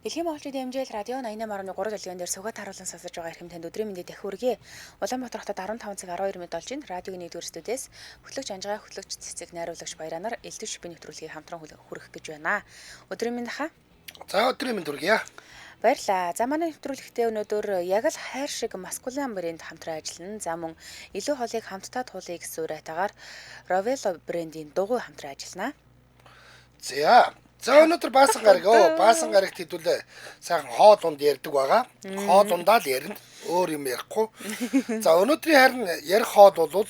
Дэлхийн монголчуудын хэмжээл радио 88.3 дэлгэн дээр сүгэ таруулан сонсож байгаа эрхэм танд өдрийн мэндийг дахин хүргэе. Улаанбаатар хотод 15 цаг 12 минут болж байна. Радиогийн 1-р студиэс хөтлөгч Анжгаа, хөтлөгч Цэцэг, найруулагч Баяранаар Элдв шипийн нэвтрүүлгийг хамтран хүргэх гэж байна. Өдрийн мэнд хаа. За өдрийн мэнд хүргье. Баярлалаа. За манай нэвтрүүлэгтээ өнөөдөр яг л хайр шиг маскулин брэнд хамтран ажиллана. За мөн илүү хоолыг хамтдаа туулъя гэсэн уриатаагаар Rovello брендийн дугуй хамтран ажиллана. За. За өнөөдөр баасан гараг өө баасан гарагт хэдүүлээ сайхан хоол унд ярьдаг байгаа. Хоол ундаа л ярина. Өөр юм ярихгүй. За өнөөдрийн харин ярих хоол бол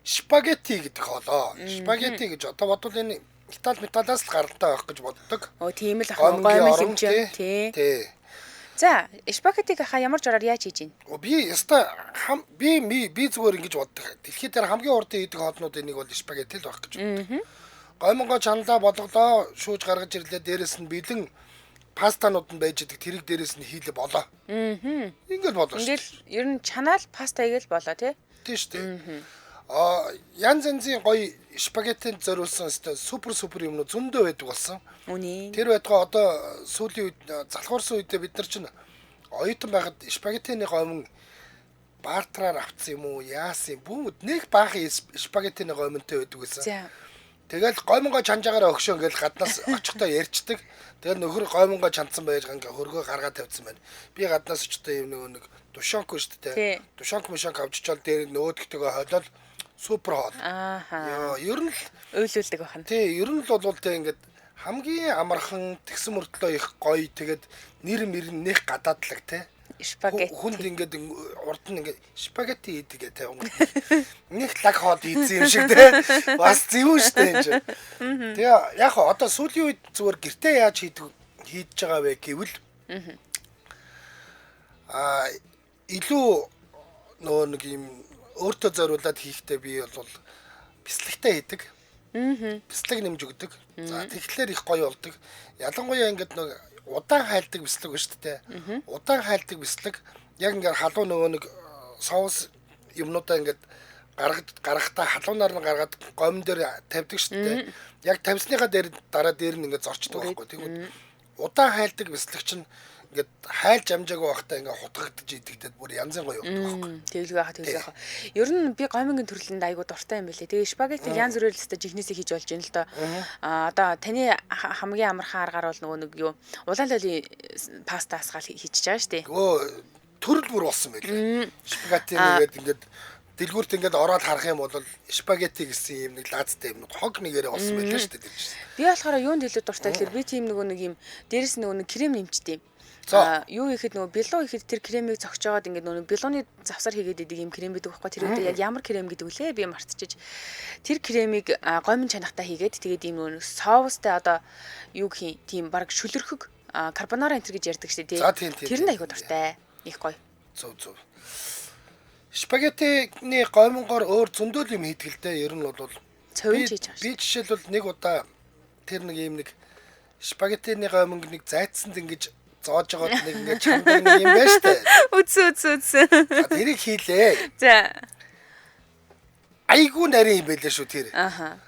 спагетти гэдэг хоолоо. Спагетти гэж одоо бодвол энэ Итали металлаас л гаралтай байх гэж боддог. Өө тийм л ах гомын хэмжээ. Тий. За спагеттиг хаа ямар жороор яаж хийж гин? Би яста би би зүгээр ингэж боддог. Дэлхийд дээр хамгийн урдан хийдэг хоолнуудын нэг бол спагетти л байх гэж боддог. Гомонгоо чаналаа болголоо, шүүж гаргаж ирлээ. Дээрэс нь бэлэн пастанууд нь байж идэг. Тэрийг дээрэс нь хийлээ болоо. Ингээд болоо шүү. Ингээл ер нь чанаал паста хийгээл болоо тий. Тийм шүү дээ. Аа янз янзын гоё спагеттинд зориулсан супер супер юмнууд зөндөө байдаг болсон. Үнэ. Тэр байтугай одоо сүүлийн үед залхуурсан үедээ бид нар чинь оюутан байхад спагеттины гомон бартраар авцсан юм уу яасан юм бүгд нэг баахан спагеттины гомонтой байдаг гэсэн. Тэгэл гомонгоо чанжаагаараа өгшөө ингээл гаднаас очихдоо ярьцдаг. Тэгэл нөхөр гомонгоо чандсан байж ингээ хөргөө гаргаад тавьсан байна. Би гаднаас очихдоо юм нөгөө нэг душонк шүү дээ. Душонк мушонк авчичвал дээр нөөдөгтэйгөө хойлол супер хоол. Аа. Йоо, ер нь л уйлуулдаг бахан. Тий, ер нь л бол тэ ингээд хамгийн амархан тэгсэн мөртлөө их гоё тэгээд нэр мэр нэх гадаадлаг те. Спагетти. Хүнд ингээд урд нь ингээд спагетти хийдэг гэдэг юм. Нэг лаг хоол хийсэн юм шиг те. Бас зөвүүн штэ энэ чинь. Тэгээ яг хоо одоо сүүлийн үед зүгээр гэртээ яаж хийдэг хийж байгаа вэ гэвэл аа илүү нөгөө нэг юм өөртөө зориулаад хийхдээ би бол бислэгтэй хийдэг. Бислэг нэмж өгдөг. За тэгэхээр их гоё болдог. Ялангуяа ингээд нэг удаан хайлдаг бислэг ба шүү дээ. Удаан хайлдаг бислэг яг ингээд халуун нөгөө нэг соус юмнуудаа ингээд гаргахтаа халуунаар нь гаргаад гомн дээр тавьдаг шүү дээ. Яг тавьсныхаа дээр дараа дээр нь ингээд зорчдог байхгүй. Тэгвэл удаан хайлдаг бислэг чинь ингээд хайлж амжаагүй байхдаа ингээд хутгагдаж идэгдээд бүр янзын гоё явдаг байхгүй. Тэглгүй хаа тэглгүй хаа. Ер нь би гомингийн төрлөнд айгуу дуртай юм билээ. Тэгээ спагетти янз бүрээр л өстой жихнээсээ хийж болж байна л доо. Аа одоо таны хамгийн амархан аргаар бол нөгөө нэг юу улаан лоли паста асгаал хийчихэж байгаа шүү дээ. Өө төрөл бүр болсон байлээ. Спагетти нэгээд ингээд дэлгүүрт ингээд ороод харах юм бол спагетти гэсэн юм нэг лаазтай юм хог нэгээрээ болсон байлаа шүү дээ. Би болохоор юунд илүү дуртай гэхээр би тийм нөгөө нэг юм дээрэс нөгөө нэг крем нэмчтэй юм. Юу ихэд нөгөө билүү ихэд тэр кремийг зогч жоод ингээд нөгөө билууны завсар хийгээд идэг юм крем байдаг байхгүй. Тэр үедээ яг ямар крем гэдэг вүлээ би мартчихэж. Тэр кремийг гомин чанахтаа хийгээд тэгээд ийм нөгөө соустай одоо юу гэх юм тийм баг шүлэрхэг карбонара энэ төр гэж ярьдаг шүү дээ. Тэр нь айгуу дуртай. Их гоё. Зөв зөв. Спагеттины гомонгоор өөр зөндөл юм хийдэг л дээ. Ер нь бол цовинч хийж байгаа шүү. Би жишээлбэл нэг удаа тэр нэг ийм нэг спагеттины гомонг нэг зайцсанд ингэж зоож байгаад нэг ингээд чандаг нэг юм байна шүү дээ. Үтсэн үтсэн үтсэн. Тэрийг хийлээ. За. Айгуу нарийн юм байлээ шүү тэр. Аха.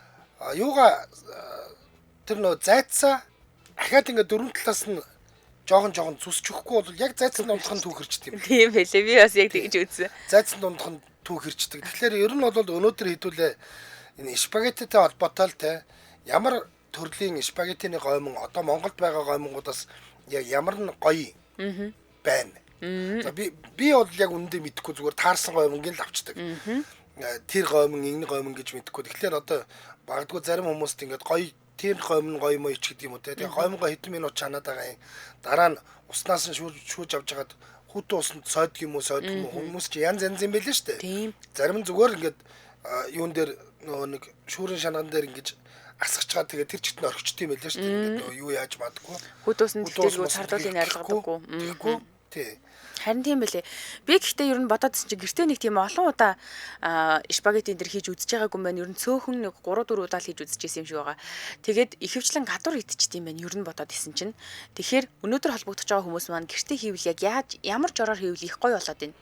Юуга тэр нөө зайцаа ахаад ингээд дөрвөн талаас нь жоохон жоохон зүсч өгөхгүй бол яг зайцсан дундх нь түүхэрчдэг юм. Тийм байлээ. Би бас яг тэгж үзсэн. Зайцсан дундх нь түүхэрчдэг. Тэгэхээр ер нь бол өнөөдөр хэдүүлээ энэ спагеттитэй холбоотой л те ямар төрлийн спагеттины гомон одоо Монголд байгаа гомонгуудаас яг ямар нь гоё байна. За би бол яг үнэндээ мэдэхгүй зүгээр таарсан гомонгийн л авчдаг. Тэр гомон, энэ гомон гэж мэдэхгүй. Тэгэхээр одоо магадгүй зарим хүмүүст ингээд гоё тэр гомон гоё мó ич гэдэг юм уу те. Тэгээ гомонгоо хэдэн минут чанаад байгаа юм. Дараа нь уснаас нь шүүж авч хагаад хүүтэн усанд сойдг юм уу сойдг юм уу хүмүүс чи янз янз юм байлээ шүү дээ. Зарим нь зүгээр ингээд юун дээр нөгөө нэг шүүрэн шанаган дээр ингээд асгах чаад тэгээ тэр чигт нь орхичд юм байлаа шүү дээ. Ингээд нөгөө юу яаж магадгүй. Хүүтэн усанд тэгтэлгүй цардуулын арилгадаггүй. Тэгэхгүй. Тий. Харин тийм байлээ. Би гэхдээ ер нь бодоодсэн чинь гэртээ нэг тийм олон удаа спагетти энэ төр хийж үзэж байгаагүй юм байна. Ер нь цөөхөн нэг 3 4 удаа л хийж үзчихсэн юм шиг байгаа. Тэгээд ихэвчлэн гадуур идчихсэн юм байна. Ер нь бодоод исэн чинь. Тэгэхээр өнөөдөр холбогдож байгаа хүмүүс маань гэртээ хийвэл яг яаж ямар жороор хийвэл их гоё болоод байна.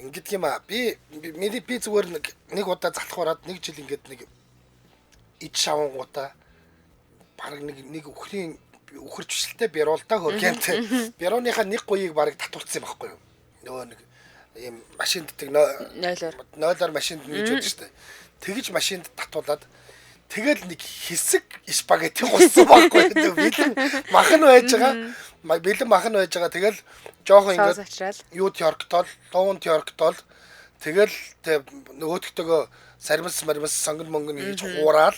Ингэдэг юм аа. Би би зүгээр нэг удаа залхуураад нэг жил ингээд нэг ид шавангуудаа бараг нэг үхрийн үхэрч бишэлтэй бяруулдаа хөргэнтэй. Бярууныхаа нэг гуйыг барыг татуулсан юм баггүй юу? Нөгөө нэг ийм машинд ддэг нойлоор машинд гэж бодсон шүү дээ. Тэгэж машинд татуулаад тэгэл нэг хэсэг спагетти гуссан байхгүй юу? Бэлэн мах нь байж байгаа. Бэлэн мах нь байж байгаа. Тэгэл жоохон ингээд юу тёрктол, луун тёрктол тэгэл нөгөөдөгтэйгөө сармис мармис сонгон монгон хийж хураал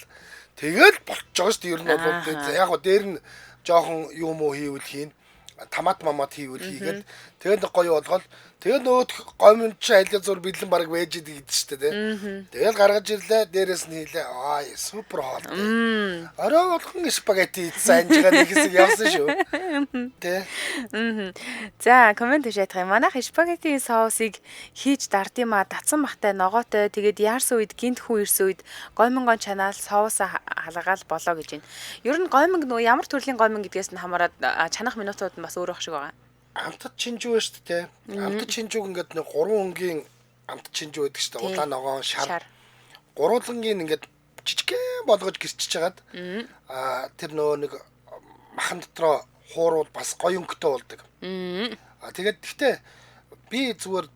тэгэл болчихж байгаа шүү дээ. Ер нь бол яг гоо дээр нь жоохон юм уу хийвэл хийн. Томат мамат хийвэл хийгээд тэгэл нэг гоё болгоол тэгэл нөгөөх гомн чи айлын зур бэлэн бараг байж идэг гэдэг шүү дээ. Тэгэл гаргаж ирлээ, дээрээс нь хийлээ. Аа, супер хоол. Орой болгон спагетти идсэн анжигаа нэг хэсэг явсан шүү. Тэ. За, коммент шатах юм. Манайх спагеттийн соусыг хийж дард юм а, татсан махтай, ногоотой. Тэгээд яарсан үед гинт хүн ирсэн үед гомонгон чанаал соусаа халгаал болоо гэж байна. Ер нь гомонг нөө ямар төрлийн гомон гэдгээс нь хамаарат чанах минутууд нь бас өөр ах шиг байгаа. Амтд чинжүү шүү дээ. Амтд чинжүүг ингээд нэг гурван өнгийн амтд чинжүү байдаг шүү дээ. Улаан, ногоон, шар. Гурвангийн ингээд жижигхэн болгож гэрчиж хагаад аа тэр нөгөө нэг махан дотроо хуурвал бас гоё өнгөтэй болдог. Аа тэгээд гэхдээ би зүгээр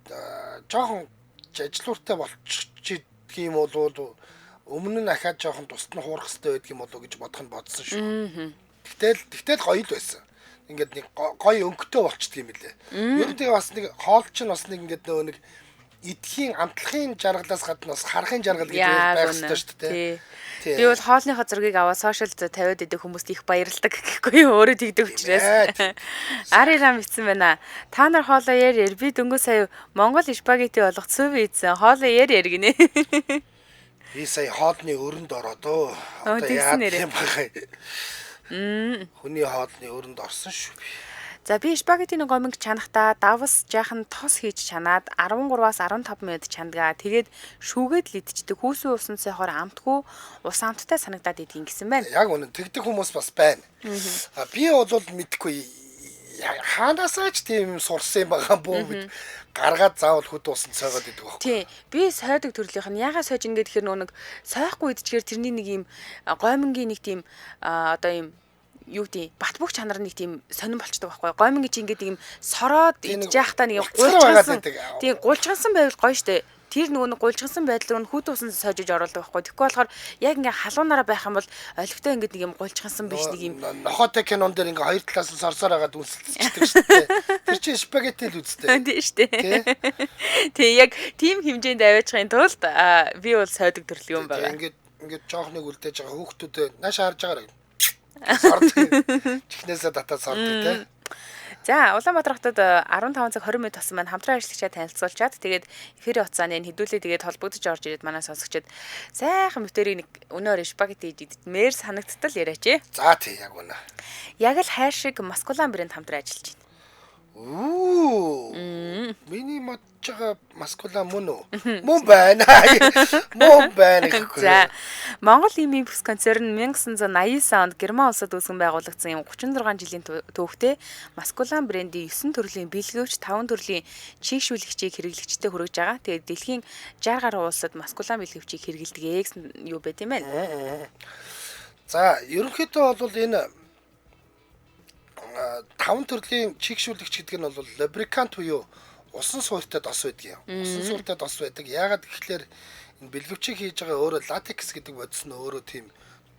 жоохон ажиллууртай болчих юм бол өмнө нь ахаад жоохон тусад нь хуурах хэрэгтэй байдаг юм болоо гэж бодох нь бодсон шүү. Тэгтэл гоё л байсан. Ингээд нэг гоё өнгөтэй болчдөг юм билээ. Ер нь тэгээ бас нэг хоол чинь бас нэг ингээд нөгөө нэг эдхийн амтлахын жаргалаас гадна бас харахын жаргал гэж байх хэрэгтэй шүү дээ. Би бол хоолныхоо зургийг аваад сошиалд тавиад идэх хүмүүст их баярлдаг гэхгүй юу, өөрөө тэгдэг учраас. Ари рам бичсэн байна. Та нар хоолоо яар яар, би дөнгөж сая Монгол спагетти болгох цөв идсэн. Хоолоо яар яар гинэ. Би сая хоолны өрөнд ороод өө. Одоо яа юм бэ? Хүний хоолны өрөнд орсон шүү би. За, би спагеттиний гоминг чанахдаа давс жаахан тос хийж чанаад 13-аас 15 минут чандгаа. Тэгээд шүүгээд л идчихдэг. Хүүсэн усан цайхоор амтгүй ус амттай санагдаад идэх гэсэн байна. Яг үнэн тэгдэг хүмүүс бас байна. Би бол мэдэхгүй хаанасаа ч тийм юм сурсан юм байгаа бүү бид гаргаад заавал хөд усан цойгоод идэг байхгүй. Тий. Би сойдог төрлийнх нь ягаа сойж ингээд тэгэхээр нөгөө нэг сойхгүй идчихээр тэрний нэг юм гоймонгийн нэг тийм одоо юм юу гэдэг бат бөх чанар нэг тийм сонирн болчдөг байхгүй. Гоймонгийн чи ингээд юм сороод идэж байхдаа нэг юм гулчгансан. Тийм, гулчгансан байвал гоё штэ. Тэр нөгөө нэг гулчгансан байдал руу хүүт усан сойжож оруулдаг байхгүй. Тэгэхгүй болохоор яг ингээ халуунаараа байх юм бол олигтой ингээд нэг юм гулчгансан биш нэг юм нохотой кинон дээр ингээ хоёр талаас нь сорсоор хагаад үнсэлцдэг шүү дээ. Тэр чинь спагетти л үстэй. Тийм шүү дээ. Тийм, яг тийм хэмжээнд аваачихын тулд би бол сойдог төрөл юм байгаа. Ингээд ингээд жоохныг үлдээж байгаа хүүхдүүдэд нааш харж байгаарай. Сордог. Чихнээсээ татаад сордог тий. За, Улаанбаатар хотод 15 цаг 20 минут болсон маань хамтран ажиллагчаа танилцуулчаад тэгээд эфирийн хугацааны энэ хэдүүлээ тэгээд холбогдож орж ирээд манай сонсогчид сайхан битэрийг нэг өнөөр спагетти хийж идмээр санагдтал яриач ээ. За тий, яг үнэ. Яг л хайр шиг маскулан брэнд хамтран ажиллаж байна. Оо. Миний модж байгаа маскулан мөн үү? Мөн байна. Мөн байна гэхгүй. За, Монгол Имийн бүс концерн 1989 онд Герман улсад үүсгэн байгуулагдсан юм 36 жилийн түүхтэй маскулан брендийн 9 төрлийн бэлгэвч, 5 төрлийн чийгшүүлэгчийг хэрэглэгчдэд хүргэж байгаа. Тэгээд дэлхийн 60 гаруй улсад маскулан бэлгэвчийг хэрэглэдэг гэсэн юу байт юм бэ? За, ерөнхийдөө бол энэ 5 төрлийн чийгшүүлэгч гэдэг нь бол лубрикант буюу усан суурьтай дос байдаг юм. Усан суурьтай дос байдаг. Яагаад гэхлээр энэ бэлгэвчийг хийж байгаа өөрөө латекс гэдэг бодис нь өөрөө тийм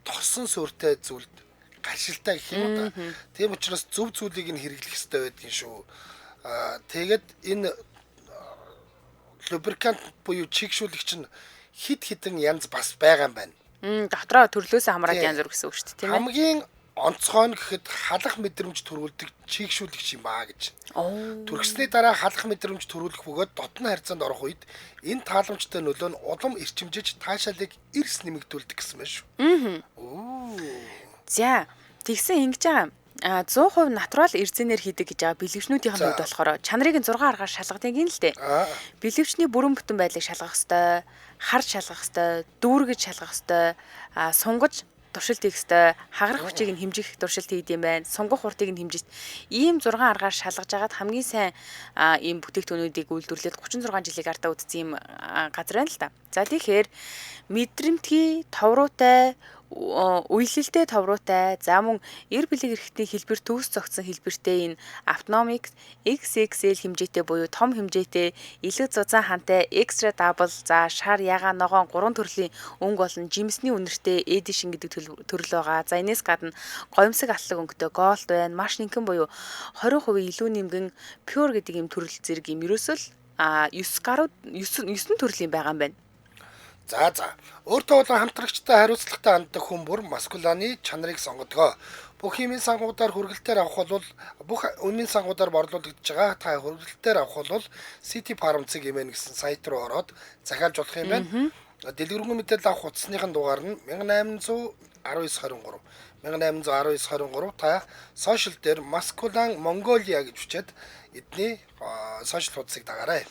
тосон суурьтай зүйлд гашилтай гэх юм уу да. Тийм учраас зөв зүйлийг нь хэрэглэх хэрэгтэй байдгийн шүү. Аа тэгээд энэ лубрикант буюу чийгшүүлэгч нь хид хідэн янз бас байгаа юм байна. Дотроо төрлөөсөө хамаарат янз бүр гэсэн үг шүү дээ, тийм ээ. Хамгийн онцгой нь гэхэд халах мэдрэмж төрүүлдэг чийгшүүлэгч юм аа гэж. Түрхсний дараа халах мэдрэмж төрүүлэх бөгөөд дотны харьцаанд орох үед энэ тааламжтай нөлөө нь улам эрчимжиж таашаалыг эрс нэмэгдүүлдэг гэсэн байна шүү. За, тэгсэн ингэж байгаа. 100% натурал эрзэнээр хийдэг гэж байгаа бэлгэвчнүүдийн хувьд болохоор чанарыг нь 6 аргаар шалгадаг юм л дээ. Бэлгэвчний бүрэн бүтэн байдлыг шалгах ёстой, харж шалгах ёстой, дүүргэж шалгах ёстой, сунгаж туршилт хийх ёстой, хагарах хүчийг нь хэмжих туршилт хийд юм байна, сунгах хурдыг нь хэмжиж ийм 6 аргаар шалгаж агаад хамгийн сайн ийм бүтээгдэхүүнүүдийг үйлдвэрлээд 36 жилийг ардаа үтсэн ийм газар байна л та. За, тэгэхээр мэдрэмтгий, товруутай, Уялалтэй товруутай, за мөн эр бэлэг эрхтний хэлбэр төгс зогцсон хэлбэртэй энэ Autonomic XXL хэмжээтэй буюу том хэмжээтэй, илүү зузаан хантай, extra double, за шар, ягаан, ногоон гурван төрлийн өнгө болон жимсний үнэртэй Edition гэдэг төрөл байгаа. За энэс гадна гоёмсог алтлаг өнгөтэй gold байна. Маш нинхэн буюу 20% илүү нэмгэн pure гэдэг ийм төрөл зэрэг юм ерөөсөө л 9 гаруй 9 төрлийн байгаа юм байна. За за. Өөртөө болон хамтрагчтай хариуцлагатай ханддаг хүн бүр маскуланы чанарыг сонгодог. Бүх химийн сангуудаар хүргэлтээр авах бол бүх үнийн сангуудаар борлуулагдж байгаа. Та хүргэлтээр авах бол City Farm-ыг имэн гэсэн сайт руу ороод захиалж болох юм байна. Дэлгэрэнгүй мэдээлэл авах утасныхын дугаар нь 1819 23 1819 23. Та сошиал дээр Masculine Mongolia гэж бичээд эдний сошиал хуудсыг дагаарай.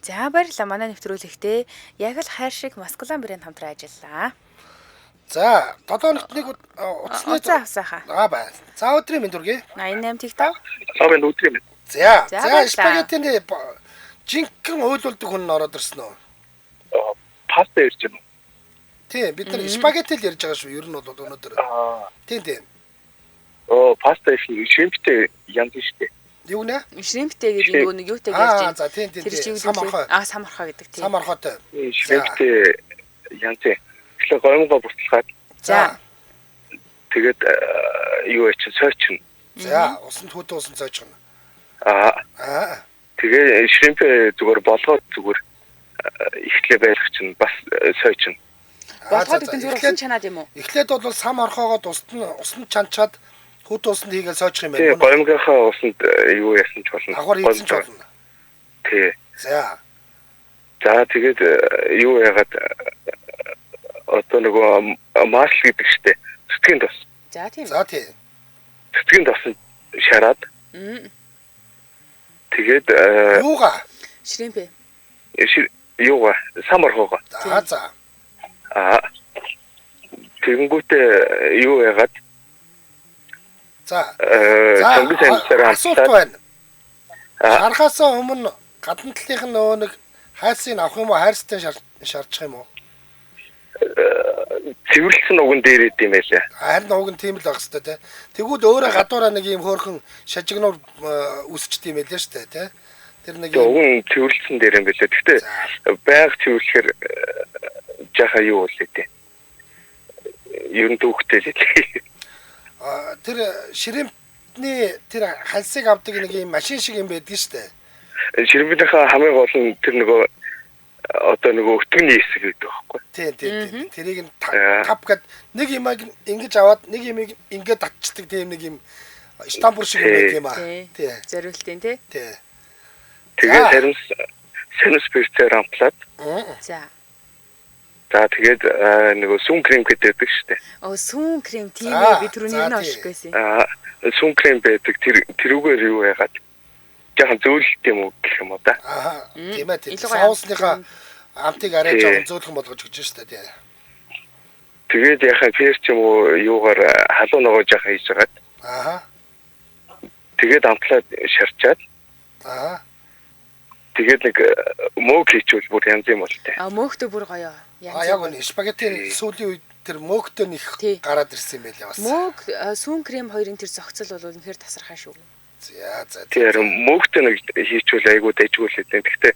За баярлалаа манай нэвтрүүлэгтээ яг л хайр шиг Masculine брэнд хамтран ажиллаа. За 7 хоногт нэг утасны утас авсаахаа. Аа бай. За өдрийн мэнд хүргэе. 88 TikTok. За байна өдрийн мэнд. За за спагеттиний жинхэнэ уйлуулдаг хүн нь ороод ирсэн үү? Паста ярьж байна уу? Тийм бид нар спагетти л ярьж байгаа шүү. Ер нь бол өнөөдөр. Тийм тийм. Оо паста их shrimp тэй янз шүү дээ. Юу нэ? Shrimp тэй гэдэг нөгөө нэг юутай ярьж байна. За тийм тийм. Сам орхой. Сам орхой гэдэг тийм. Сам орхойтой. Shrimp тэй янз. Тэгэхээр гоёмгоо буцалгаад. За. Тэгээд юу яа чи сойчно. За усанд хүүтэн усанд сойчно. Аа. Тэгээ shrimp ээ зүгээр болгоод зүгээр ихтлээ байлгах чинь бас сойчно. Болгоод гэдэг нь зүгээр усан чанаад юм уу? Эхлээд бол сам орхоогоо усанд чанчаад хүүтэн усанд хийгээл сойчих юм байна. Тийм, гоёмгийнхаа усанд юу яасан ч болно. Давхар хийсэн ч болно. Тий. За. За тэгээд юу яагаад одоо нөгөө масл гэдэг штэ. Цэцгийн тос. За тийм. За тийм. Цэцгийн тос нь шараад. Тэгээд юугаа? Shrimp ээ. Юугаа? Сам орхоогоо. За за. Аа. Тэгэнгүүтээ юу яагаад? За. За асуулт байна. Шархаасаа өмнө гадна талынх нь нөгөө нэг хайрсыг авах юм уу, хайрстай шарчих юм уу? Цэвэрлсэн уг нь дээр идэм байлаа. Харин уг нь тийм л байх хэвээр тий. Тэгвэл өөрөө гадуураа нэг юм хөөрхөн шажигнуур үсчт юм байлаа шүү дээ тий. Тэр нэг уг нь цэвэрлсэн дээр юм байлаа. Гэхдээ байнга цэвэрлэхээр жаахан юу боллоо тий. Ер нь дүүхтэй л тий. Тэр shrimp ний тэр хальсыг авдаг нэг юм машин шиг юм байдаг шүү дээ. Shrimp нийхаа хамгийн гол нь тэр нөгөө одоо нөгөө өтгөний хэсэг гэдэг байхгүй. Тийм тийм тийм. Тэрийг нь тап гэд нэг юмыг ингэж аваад нэг юмыг ингэ татчихдаг тийм нэг юм штампур шиг юм байдаг юм аа. Тийм. Зориултын тий. Тийм. Тэгээд сарнс перцээр амтлаад. За. За тэгээд нөгөө сүүн крем гэдэг байдаг шүү дээ. Оо сүүн крем тийм ээ би түрүүний нь унших байсан. Сүүн крем байдаг. Тэрүүгээр юу яагаад жаахан зөөлөлт юм уу гэх юм уу да. Аа тийм ээ тийм. Соусныхаа амтыг арай жоохон зөөлхөн болгож өгч шүү дээ. Тэгээд яхаа перч юм уу юугаар халуун ногоо жаахан хийж хагаад. Аа. Тэгээд амтлаад шарчаад. Аа. Тэгээд нэг мөөг хийчихвэл бүр янз юм болтой. А мөөгтөө бүр гоё. А яг үнэ спагетти сүүлийн үед тэр мөөгтөө нэх гараад ирсэн юм байлаа бас. Мөөг сүүн крем хоёрын тэр зохицол бол үнэхээр тасархай шүү. За за. Тэр мөөгтөө нэг хийчихвэл айгуу дайжгүй л дээ. Гэхдээ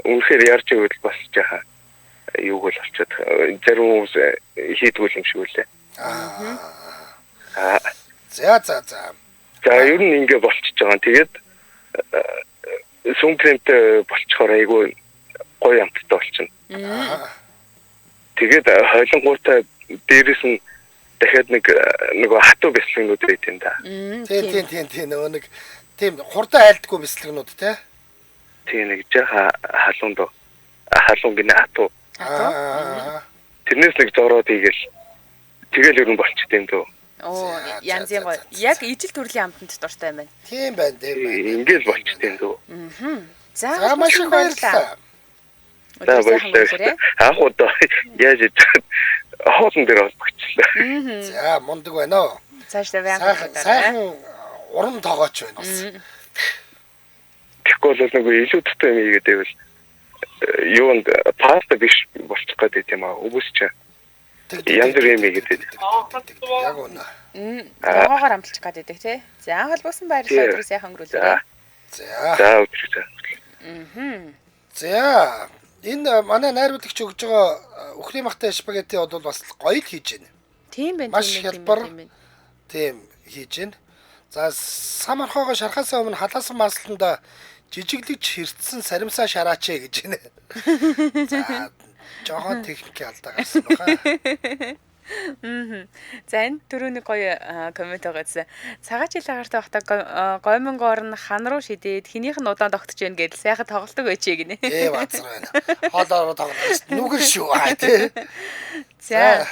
үнэхээр ярьж байвал бас жаахан юуг л болчиход зарим хүмүүс хийдгүүл юм шиг үлээ. Аа. За за за. За ер нь ингэ болчихж байгаа. Тэгээд сүүн кремтэй болчихоор айгүй гоё амттай болчихно. Тэгээд хойлонгуудаа дээрээс нь дахиад нэг нөгөө хатуу бяцлагнууд байт юм да. Тийм тийм тийм тийм нөгөө нэг тийм хурдан айлдаггүй бяцлагнууд тий. Тийм нэг жаахан халуун доо. Халуун гинэ хатуу. Тэрнээс нэг зороод хийгээл тэгэл ер нь болчихд юм дөө. Оо янз юм гоё. Яг ижил төрлийн амтанд дуртай юм байна. Тийм байна, тийм байна. Ингээл болчихд юм дөө. За маш их баярлалаа. За баярлалаа. Анх удаа яаж иж хоолн дээр холбогчлаа. За мундаг байна уу. Цаашдаа байнга сайхан уран тоогооч байна бас. Тэгэхгүй бол нөгөө илүү дутуу юм хийгээд байвал юунд паста биш болчих гээд байт юм аа. Хүмүүс ч. Янз бүрийн юм хийгээд байдаг. Яг үнэ. Ногоогоор амталчих гад байдаг тий. За холбоосон баярлалаа, өдрөө сайхан өнгөрүүлээрэй. За. За, өдрөө за. За. Энэ манай найруулагч өгж байгаа үхрийн махтай спагетти бол бас гоё л хийж байна. Тийм байна. Маш хялбар. Тийм хийж байна. За, сам орхоогоо шархаасаа өмнө халаасан масланда жижиглэж хэртсэн саримсаа шараач ээ гэж байна. За, жоохон техникийн алдаа гарсан баха. За, энэ түрүүний гоё коммент байгаадсан. Цагаач ил агартай байхдаа гоймонгоор нь хан руу шидээд хинийх нь удаан тогтож байна гэдэл сайхан тоглолдог байчээ гинэ. Базар байна. Хоолоороо тоглож нүгэр шүү аа тий. За.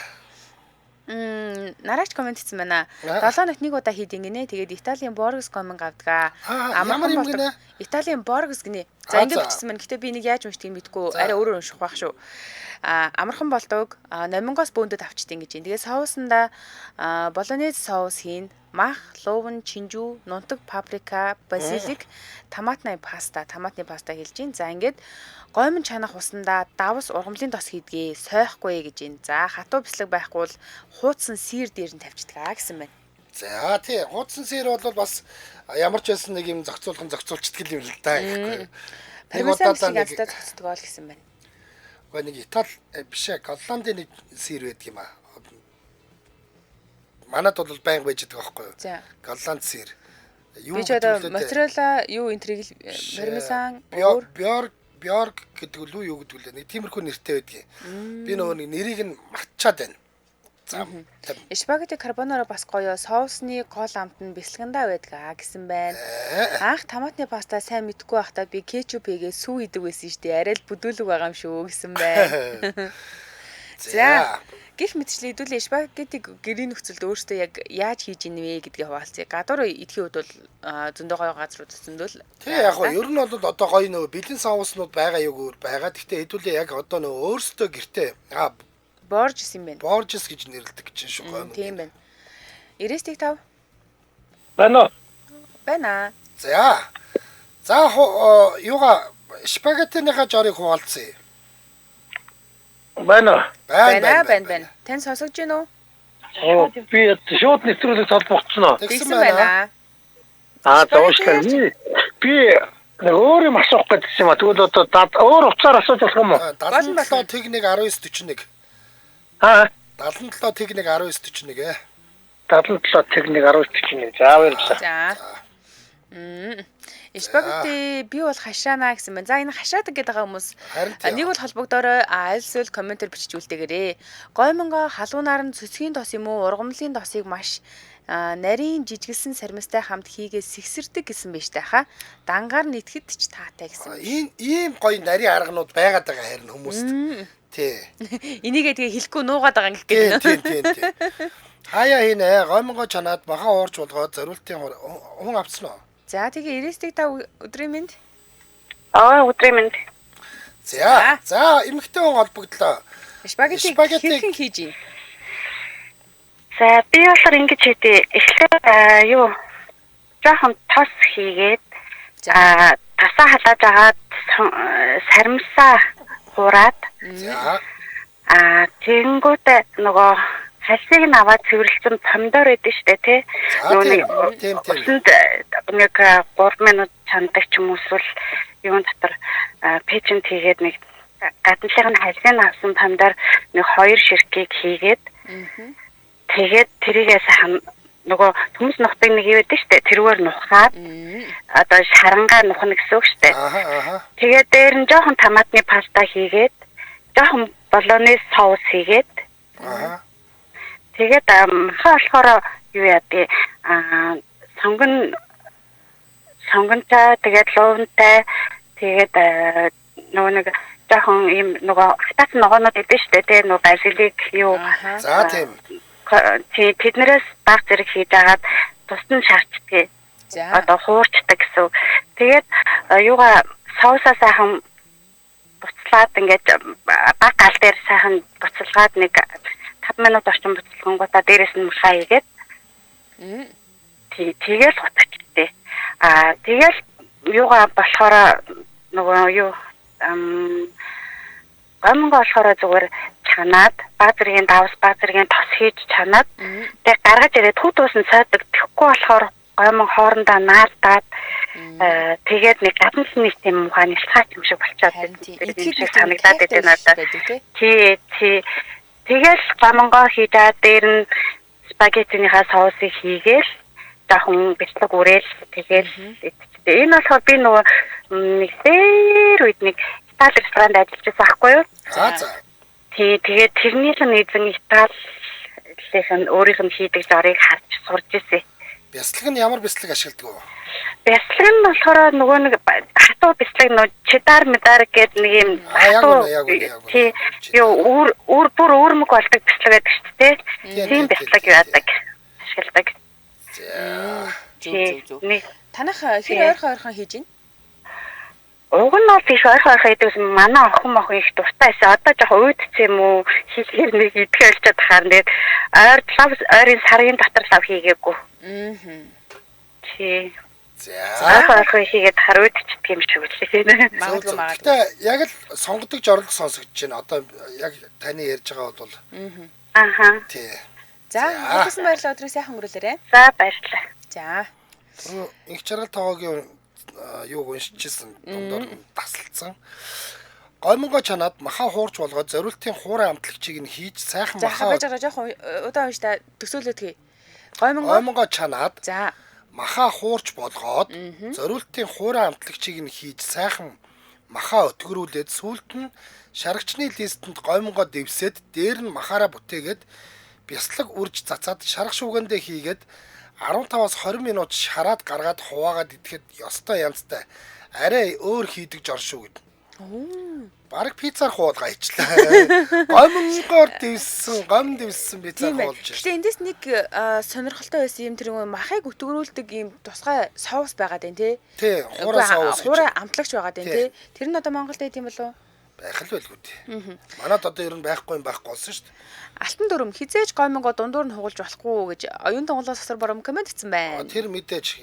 Нараач коммент хийсэн байна. 7 хоногт нэг удаа хийдэг гинэ. Тэгээд Италийн Боргес гомон авдгаа. Ямар юм гинэ? Италийн Боргес гинэ. За, ингэ бичсэн байна. Гэтэ би нэг яаж уншдгийг мэдэхгүй. Арай өөрөөр унших байх шүү. Амархан болдог. Номингоос бөөндөд авчдیں гэж юм. Тэгээ соусандаа болонез соус хийн. Мах, лууван, чинжүү, нунтаг, паприка, базилик, томатны паста, хэлж гин. За, ингээд гоймон чанах усандаа давс ургамлын тос хийдгээ, сойхгүй гэж юм. За, хатуу бислэг байхгүй бол хуудсан сир дээр нь тавьчихдаг гэсэн байна. За, тий, хуудсан сир бол бас ямар ч байсан нэг юм зохицуулган зохицуулчдаг юм л да гэхгүй. Нэг удаа нэг зохицдог ол гэсэн байна. Гэхдээ нэг Итали биш ээ, Голландын нэг сир байдаг юм аа. Манад бол байнга байж байгаа байхгүй юу? Голланд сир. Юу гэдэг вэ? Моцарелла юу энтриг пармезан өөр Бьорг гэдэг лүү юу гэдэг лээ. Нэг тиймэрхүү нэртэй байдгийн. Би нөгөө нэг нэрийг нь мартчаад байна. За. Спагетти карбонара бас гоё. Соусны гол амт нь бислэгандаа байдаг гэсэн байна. Анх томатны паста сайн мэдэхгүй байхдаа би кетчуп хийгээ сүү идэг байсан шүү дээ. Арай л бүдүүлэг байгаа юм шүү гэсэн байна. За. Гэх мэтчлээ хэдүүлээ спагеттиг гэрийн нөхцөлд өөртөө яг яаж хийж ийнэ вэ гэдгийг хуваалцъя. Гадуур идэхийн үед бол зөндөө гоё газрууд зөндөл. Тий, яг нь ер нь бол одоо гоё нөгөө бэлэн соуснууд байгаа юу өөр байгаа. Гэхдээ хэдүүлээ яг одоо нөгөө өөрсдөө гэртээ Боржес юм байна. Боржес гэж нэрлэдэг гэж шүү гоё. Тийм байна. 95. Байна уу? Байна. За. За, юугаа спагеттиныхаа жорыг хуваалцъя. Байна. Байна. Тань сонсогдож байна уу? Би шууд нэвтрүүлэг холбогдсон уу? Тэгсэн байна. За, уушлаа. Би нэг өөр юм асуух гэдсэн юм а. Тэгвэл одоо өөр утсаар асууж болох юм уу? 77 тэг 1 19 41. Аа. 77 тэг 1 19 41 ээ. 77 тэг 1 19 41. За, баярлалаа. За. Спагетти би бол хашаана гэсэн байна. За, энэ хашаадаг гэдэг байгаа хүмүүс нэг бол холбогдоорой, аль эсвэл комментээр бичиж үлдээгээрэй. Гоймонго халуунаар нь цөцгийн тос юм уу, ургамлын тосыг маш нарийн жижигэлсэн сармистай хамт хийгээ сэгсэрдэг гэсэн байж та хаа. Дангаар нийтгэд ч таатай гэсэн. Ийм гоё нарийн арганууд байгаад байгаа харин хүмүүст. Тий. Энийгээ тэгээ хэлэхгүй нуугаад байгаа юм гэх гээд. Тий. Хаяа хийнэ. Гоймонго чанаад баха уурч болгоод зориултын хүн авцсан уу? За, тэгээ 95 өдрийн мэнд. Өдрийн мэнд. За, эмэгтэй хүн холбогдлоо. Спагетти хэрхэн хийж ийн? За, би болохоор ингэж хийдэ. Эхлээд юу жоохон тос хийгээд тасаа халааж агаад саримсаа хуураад. За. Тэгэнгүүтээ нөгөө хальсыг нь аваад цэвэрлсэн помидор өгдөн штэ тий. Нөгөө нэг усанд нэг 3 минут чандаг ч юм уу эсвэл юун дотор пэчэнд хийгээд нэг гадналыг нь хальсыг нь авсан помидор нэг 2 ширхгийг хийгээд тэгээд тэрийгээ сайхан нөгөө төмс нухдаг нэг юм өгдөн штэ тэрүүгээр нухаад одоо шарангаа нухна гэсэн үг штэ. Тэгээд дээр нь жоохон томатны паста хийгээд жоохон болонез соус хийгээд. Тэгээд маха болохоор юу яа сонгонтой тэгээд луувантай тэгээд нөгөө нэг жоохон юм нөгөө хатаасан ногоонууд идэв штэ тий нөгөө базилик юу. За тийм. Тий тэднэрээс баг зэрэг хийж агаад тус нь шарчдаг. Одоо хуурчдаг гэсэн. Тэгээд юугаа соусаа сайхан буцлаад ингээд баг гал дээр сайхан буцалгаад нэг 5 минут орчим буцалгангуудаа дээрээс нь махаа хийгээд. Тий, тэгэл хутгчтэй. Тэгэл юугаа болохоор нөгөө юу гомонго болохоор зүгээр чанаад, баг зэргийн давс, баг зэргийн тос хийж чанаад тэг гаргаж ирээд хүүт ус нь сойдог. Тэгэхгүй болохоор гомон хоорондоо наалдаад тэгээд нэг гадна л нэг тийм муухай нялцгаач юм шиг болчиход юм шиг санагдаад байдаг надад. Тий, тий. Тэгэл гомонгоо хийдаа дээр нь спагеттиныхаа соусыг хийгээл жоохон бяцлаг үрээл тэгэл идчихдэг. Энэ болохоор би нөгөө нэг дээр үед нэг Итали ресторанд ажиллаж байсан байхгүй юу? За за. Тий, тэгээд тэрнийх нь эзэн Италийнх нь өөрийнх нь хийдэг жорыг харж сурж ирсэн. Бяцлаг нь ямар бяцлаг ашигладаг вэ? Бяцлаг нь болохоор нөгөө нэг хатуу бяцлаг нөгөө чедар медар гэдэг нэг юм хатуу тий юу үр бүр өөрмөг болдог бяцлаг байдаг шүү дээ. Тийм бяцлаг яадаг ашигладаг. За. Зүг зүг зүг. Танах хэр ойрхон ойрхон хийж гин? Уг нь бол их ойрхон ойрхон хийдэгсэн. Манай охин мохин их дуртай байсан. Одоо жоох уйдсан юм уу? Хийхээр нэг идэхэ олцоод тахаар тэгээд ойр лав ойрын сарын дотор лав хийгээгүй. Тий. За. Ойрхон ойрхон хийгээд тахаар уйдчихдаг юм шиг үлээ. Магадгүй магадгүй. Гэтэ яг л сонгодог жорлог сонсогдож байна. Одоо яг таны ярьж байгаа бол Аха. Тий. За, хөлсөн баярлалаа. Өдрийг сайхан өнгөрүүлээрэй. За, баярлалаа. За. Инх жаргал тоогоогийн юуг уншижсэн дундор тасалдсан. Гомонгоо чанаад маха хуурч болгоод зориултын хуурай амтлагчийг нь хийж сайхан маха. маха. За, хавж байгаа жоохон удаан унш та төсөөлөд хий. Гомонгоо чанаад. За. Маха хуурч болгоод зориултын хуурай амтлагчийг нь хийж сайхан маха өтгөрүүлээд сүүлд нь шаргачны листэнд гомонгоо дэвсээд дээр нь махаараа бүтээгээд бяцлаг үрж цацаад шарга шүүгэндээ хийгээд 15-аас 20 минут шараад гаргаад хуваагаад идэхэд ёстой янзтай арай өөр хийдэг жор шүү гэд. Бараг пиццаар хуулгаа ичлээ. Гомонгоор дэвссэн, гом дэвссэн пиццаар хуулж. Гэхдээ эндээс нэг сонирхолтой байсан юм тэр нэг махыг өтгөрүүлдэг юм тусгай соус байгаад байна тий. Тий, хуурай соус. Хуурай амтлагч байгаад байна тий. Тэр нь одоо Монголд байд юм болов уу? Байх л байлгүй дээ. Манад одоо ер нь байхгүй юм байхгүй болсон шүү дээ. Алтан дүрм хизээж гомонгоо дундуур нь хугалж болохгүй гэж оюун тонголоос асар бором комент хийсэн байна. Тэр мэдээж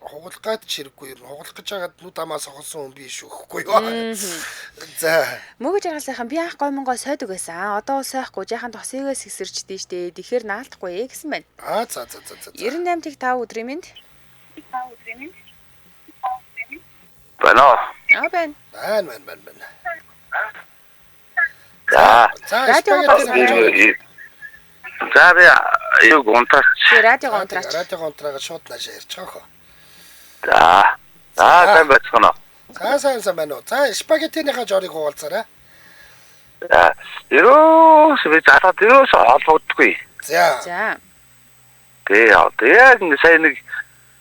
хугалах гад ч хэрэггүй ер нь хугалах гэж хагаад нүд амаа сохолсон хүн биш үхгүй юу. За. Мөгөж жаргал сайхан би анх гомонгоо сойдог байсан. Одоо сойхгүй жаахан тосыгоос хэсэрчдээ штэ. Тэгэхээр наалдахгүй гэсэн байна. Аа за за за за. 98-ыг 5 өдрийн мэнд. 5 өдрийн мэнд. Байна уу? Аа байна. Байна байна байна байна. За. За, радио. За би юг унтаач. Би радиого унтраач. Радиого унтраагаад шууд наашаа ярьчих хөө. За. За сайн байцгаана уу? За сайн сайн байна уу? За спагеттиныхаа жорыг хуваалцаарай. За. Ерөөс би залаад ерөөс холбогддоггүй. За. За. Тэ одоо яг ингэ сайн нэг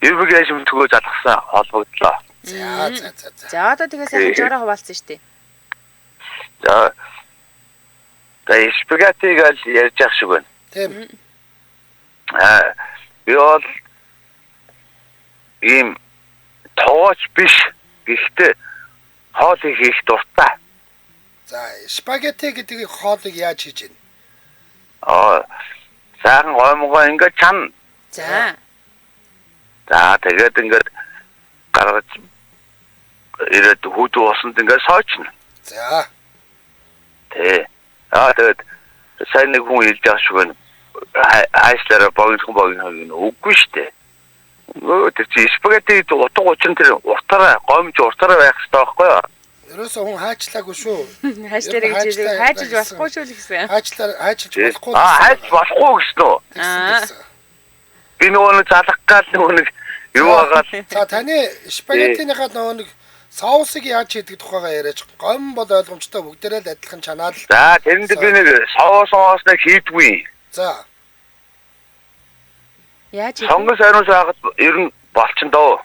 юуг яаш мэдгүй залгасан холбогдлоо. За за за за. За одоо тэгээ сайхан жороо хуваалцсан шүү дээ. За. За спагеттиг аль ярьж явах шиг байна. Тийм. Аа би бол ийм тоогооч биш. Гэхдээ хоолыг хийх дуртай. За спагетти гэдэг хоолыг яаж хийж гин? Аа сайхан гоймогоо ингээд чан. За. За тэгээд ингээд гаргаж ирээд хүүдүү усанд ингээд сойчно. За. Тэ. Аа тэгээд сайн нэг хүн хэлж байгаа шиг байна. Хайшлаараа богинохон богино үгүй штэ. Өө тэр чи спагетти утга учир нь тэр уртаараа гомж уртаараа байх хэрэгтэй байхгүй юу? Ерөөсөө хүн хаачлаагүй шүү. Хайшлаараа гэж хайчилж болохгүй шүү л гэсэн. Хаачлаар хайчилж болохгүй. Аа хайч болохгүй гэсэн үү? Аа. Би нөгөө нэг залах гал нөгөө нэг юу агаал. За таны спагеттиныхаа нөгөө нэг соусыг яаж хийдэг тухайгаа яриач. Гом бол ойлгомжтой бүгдээрээ л адилхан чанаал. За тэрэнд би нэг соус соус нэг хийдгүй. За. Яаж хийх? Сонгон сайрмас байгаад ер нь болчин доо.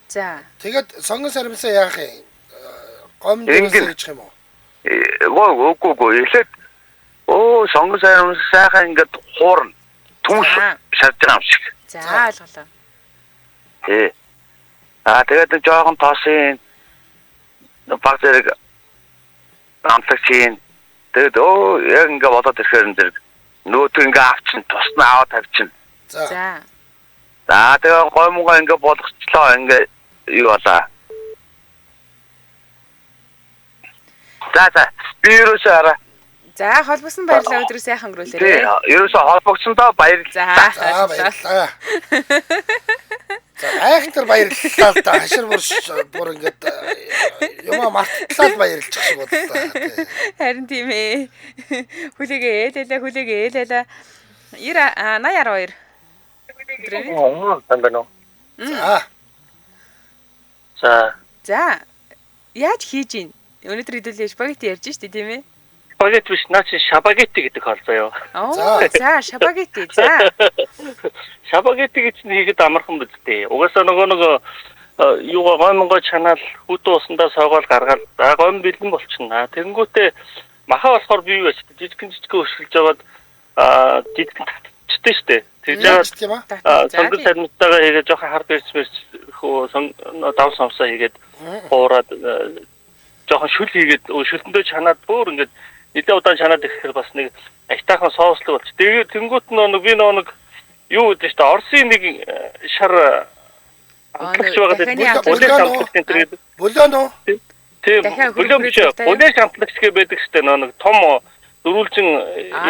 За. Тэгээд сонгон саримсаа яах юм? Гом дээрээс хийчих юм уу? Үгүй үгүй. Эхлээд өө сонгон саримс сайхан ингээд хуурна. Түнш шарж байгаа юм шиг. За ойлголоо. Тий. Аа тэгээд нэг жоохон тосын баг зэрэг амтлагч хийн. Тэгээд өө яг ингээд болоод ирэхээр энэ зэрэг нөөтөө ингээ авчин, тусна аваад тавьчин. За. За тэгээ гоймогоо ингээ болгочлоо ингээ юу болоо. За за. Би ерөөсөө араа. За холбогсон баярлалаа өдрөө сайхан өнгөрүүлээрэй. Тий, ерөөсөө холбогсондоо баярлалаа. За баярлалаа. За айхтар баярлалаа л да. Хашир бүр ингээд юмаа марттлаа л баярлчих шиг боллоо. Харин тийм ээ. Хүлээгээ ээлээлээ хүлээгээ ээлээлээ. 90 80 12. Оо, байна уу? За. За. За. Яаж хийж ийн? Өнөөдөр хэдүүлээ спагетти ярьж штэ тийм ээ? Спагетти биш, наа чи шабагетти гэдэг хоол заяа. Оо, за, шабагетти. За. Шабагетти гэж нь хийхэд амархан биз дээ. Угаасаа нөгөө юугаа гоймонгой чанаал хүүтэн усандаа сойгоол гаргаал. За гойм бэлэн болчихно. Тэнгүүтээ маха болохоор би юу яж жижигэн жижигэн өшгөлж жагаад жижигэн татчихдаг штэ. Тэгж жагаад сонгон сармиттайгаа хийгээд жоохон хар барьц барьц хөө дав самсаа хийгээд хуураад жоохон шүл хийгээд шүлтэндөө чанаад бүр ингээд нэлээд удаан чанаад ирэхээр бас нэг айтаахан соуслог болчих. Тэгээд тэнгуут нэг би нэг юу гэдэг чинь Оросын нэг шар амтлагч байгаа гэдэг. Бүлээн амтлагч энэ гэдэг. Бүлээн үү? Тийм. Бүлээн биш. Бүлээн амтлагч гэж байдаг шүү дээ. Нэг том дөрвөлжин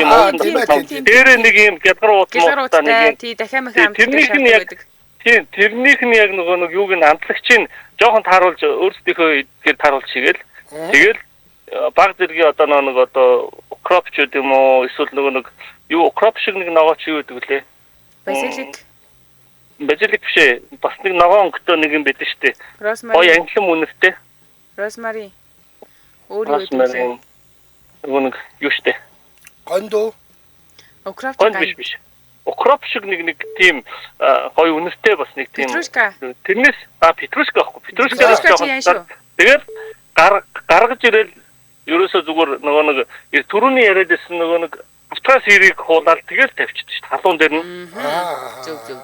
юм уу? Дээрээ нэг юм гялгар уут муутай нэг юм. Тий, дахиад махаа амтлагч байдаг. Тийм, тэрнийх нь яг нөгөө нэг юуг нь амтлагчийг жоохон тааруулж өөрсдийнхөө эдгээр тааруулж хийгээл. Тэгэл баг зэргийн одоо нэг одоо укроп ч гэдэг юм уу эсвэл нөгөө нэг юу укроп шиг нэг ногооч юу гэдэг лээ. Базилик. Базилик биш ээ. Бас нэг ногоон өнгөтэй нэг юм байдаг шүү дээ. Росмари. Гоё анхлан үнэртэй. Росмари. Өөр юу гэдэг вэ? Нөгөө нэг юу шүү дээ. Гондоо. Укроп биш биш. Укроп шиг нэг тийм гоё үнэртэй бас нэг тийм. Петрушка. Тэрнээс петрушка аахгүй. Петрушкаас жоохон. Тэгээд гаргаж ирэл ерөөсөө зүгээр нөгөө нэг түрүүний яриад байсан нөгөө нэг автрас ирийг хуулаад тэгэл тавьчихдаг шүү дээ. Халуун дээр нь.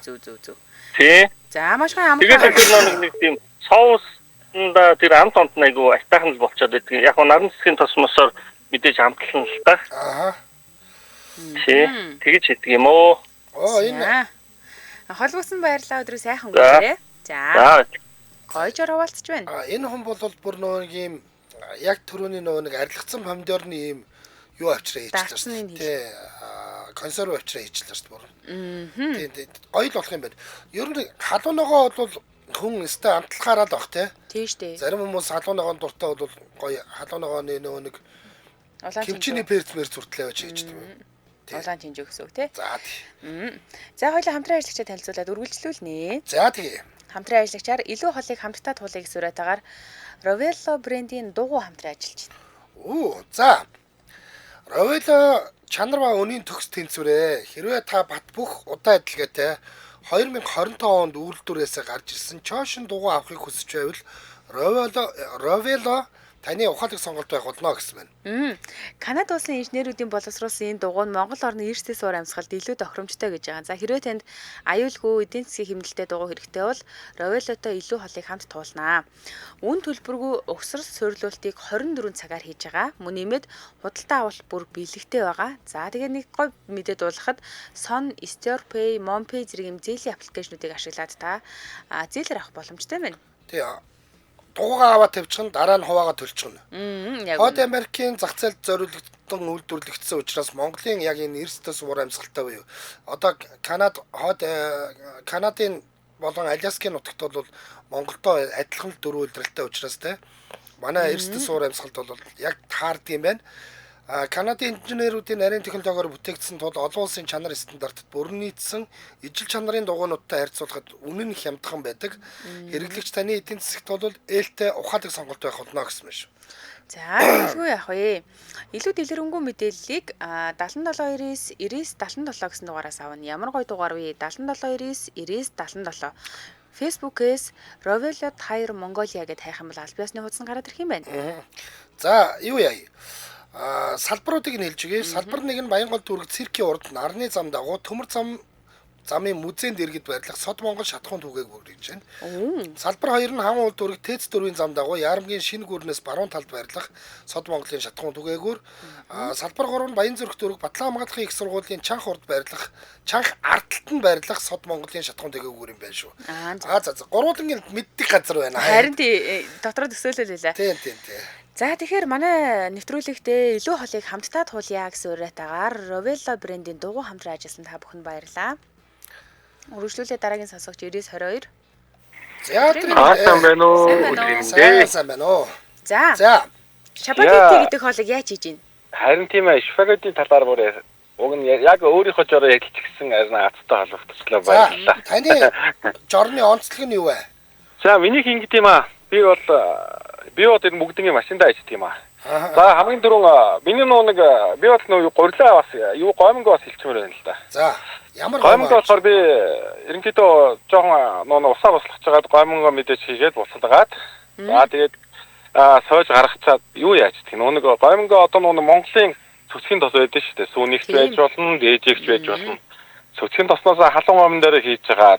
Зөв. Тий. За маш гоё амархан. Тэгээд тэр нэг тийм соуснда тэр амт онт айгу айтаахан л болчиход байдаг. Яг нь наран цэцгийн тос мосоор мэдээж амтлан л та. Аа. Тий. Тэгэж хийдэг юм уу? Оо энэ. Холбогсон баярлалаа өдрөө сайхан өнгөрөөрэй. За. Гоё жор хуваалцж байна. Энэ хүн бол бүр нөгөө нэг юм яг түрүүний нөгөө нэг арилгацсан помидорны ийм юу авчраа хийчихлээ шүү дээ. Тий. Консерв авчраа хийчихлээ шүү дээ бүр. Тийм тий. Гоё л болох юм байна. Ер нь халуун ногоо бол хүн өстэй амтлахаараа л баг тий. Тийм шүү дээ. Зарим хүмүүс халуун ногоон дуртай бол гоё халуун ногооны нөгөө нэг кимчиний перц мэрц хүртэл авч хийчихдэг юм. Улаан чинжүү гэсэн үг тий. За тий. За хоёлаа хамтран ажиллагчаа танилцуулаад үргэлжлүүлнэ. За тий. Хамтран ажиллагчаар илүү холыг хамтдаа туулъя гэсэн уриатаагаар Rovello брендийн дугуй хамтран ажиллаж байна. Оо за. Rovello чанар ба үнийн төгс тэнцвэрээ. Хэрвээ та бат бөх удаан адилгээтэй 2025 онд үйлдвэрээсээ гарч ирсэн чоошин дугуй авахыг хүсэж байвал Rovello таны ухаалаг сонголт байх болно гэсэн байна. Канада улсын инженерүүдийн боловсруулсан энэ дугуй нь Монгол орны эрсдэл суур амьсгалд илүү тохиромжтой гэж байгаа. За хэрвээ танд аюулгүй эдийн засгийн хэмнэлтэд дугуй хэрэгтэй бол Rovello-той илүү холыг хамт туулнаа. Үн төлбөргүй угсрал суйрлуултыг 24 цагаар хийж байгаа. Мөн нэмээд худалдаа авалт бүр бэлэгтэй байгаа. За тэгээ нэг гой мэдээ дуулгахад Son, StorePay, MonPay зэрэг юм зээлийн аппликейшнүүдийг ашиглаад та зээлээр авах боломжтой байна. Тий. Дугуйгаа аваад тавьчихна, дараа нь хуваагаа төлчихнө. Яг. Хойд Америкийн зах зээлд зориулагдсан үйлдвэрлэгдсэн учраас Монголын яг энэ эрс төс уур амьсгалтай буюу одоо Канад хойд Канадын болон Аляскийн нутагт бол Монголтой адилхан л дөрвөн үйлдвэрлэлтэй учраас те манай эрс төс уур амьсгалд бол яг таардаг юм байна. Канадын инженерүүдийн нарийн технологиор бүтээгдсэн тул олон улсын чанар стандартад бүрэн нийцсэн ижил чанарын дугуйнуудтай харьцуулахад үнэн нь хямдхан байдаг. Хэрэглэгч таны эдийн засагт бол ээлтэй ухаалаг сонголт байх болно гэсэн юм шүү. За тэгэлгүй яах вэ? Илүү дэлгэрэнгүй мэдээллийг 77 99 99 77 гэсэн дугаараас авна. Ямар гоё дугаар вэ? 77 99 99 77. Facebook-ээс Rovello Tire Mongolia гэдээ хайх юм бол аль биесны хуудас нь гараад ирэх юм байна. За юу яа? Салбаруудыг нь хэлж өгье. Салбар нэг нь Баянгол дүүрэг циркийн урд нарны зам дагуу төмөр зам замын музейн дэргэд байрлах Сод Монгол шатахуун түгээг бүрдэж байна. Салбар 2 нь Хан уул дүүрэг ТЭЦ 4-ийн зам дагуу Ярамгийн шинэ гүрнээс баруун талд байрлах Сод Монголын шатахуун түгээгүүр. Салбар 3 нь Баянзүрх дүүрэг Батлан хамгаалахын их сургуулийн чанх урд байрлах чанх ардталт нь байрлах Сод Монголын шатахуун түгээгүүр юм байна шүү. Аа за за гурвуулангийн мэддэг газар байна. Харин тий дотроо төсөөлөл байлаа. Тийм тийм тийм. За тэгэхээр манай нэвтрүүлэгтээ илүү холыг хамтдаа туулъя гэсэн уриатаагаар Rovello брендийн дугуй хамтран ажилласан та бүхэнд баярлалаа. Үргэлжлүүлээ дараагийн сонсогч 9922. За сайн байна уу? Сайн байна уу? За. За. Шпагетти гэдэг хоолыг яаж хийж гин? Харин тийм ээ, шпагеттийн талаар бүр уг нь яг өөрийнхөө жороо ярилцчихсан арин азтай холбогдчихлоо, баярлалаа. Таны жорны онцлог нь юу вэ? За минийх ингэт юм аа. Би бол энэ бүгдийн машиндаа ажилладаг юм аа. За хамгийн түрүүн миний нөө нэг би бол нөө гурилаа бас юу гоминго бас хэлчмээр байна л да. За ямар гоминго болохоор би ерөнхийдөө жоохон нөө усаа буслах чагаад гоминго мэдээж хийгээд буцалгаад за тэгээд сойж гаргацаад юу яаж гэх нөө нэг гоминго одоо нөө Монголын цөцгийн тос байдаг шүү дээ. Сүүнийхч байж болно, дээжигч байж болно. Цөцгийн тосноос халуун гомн дээр хийж байгаа.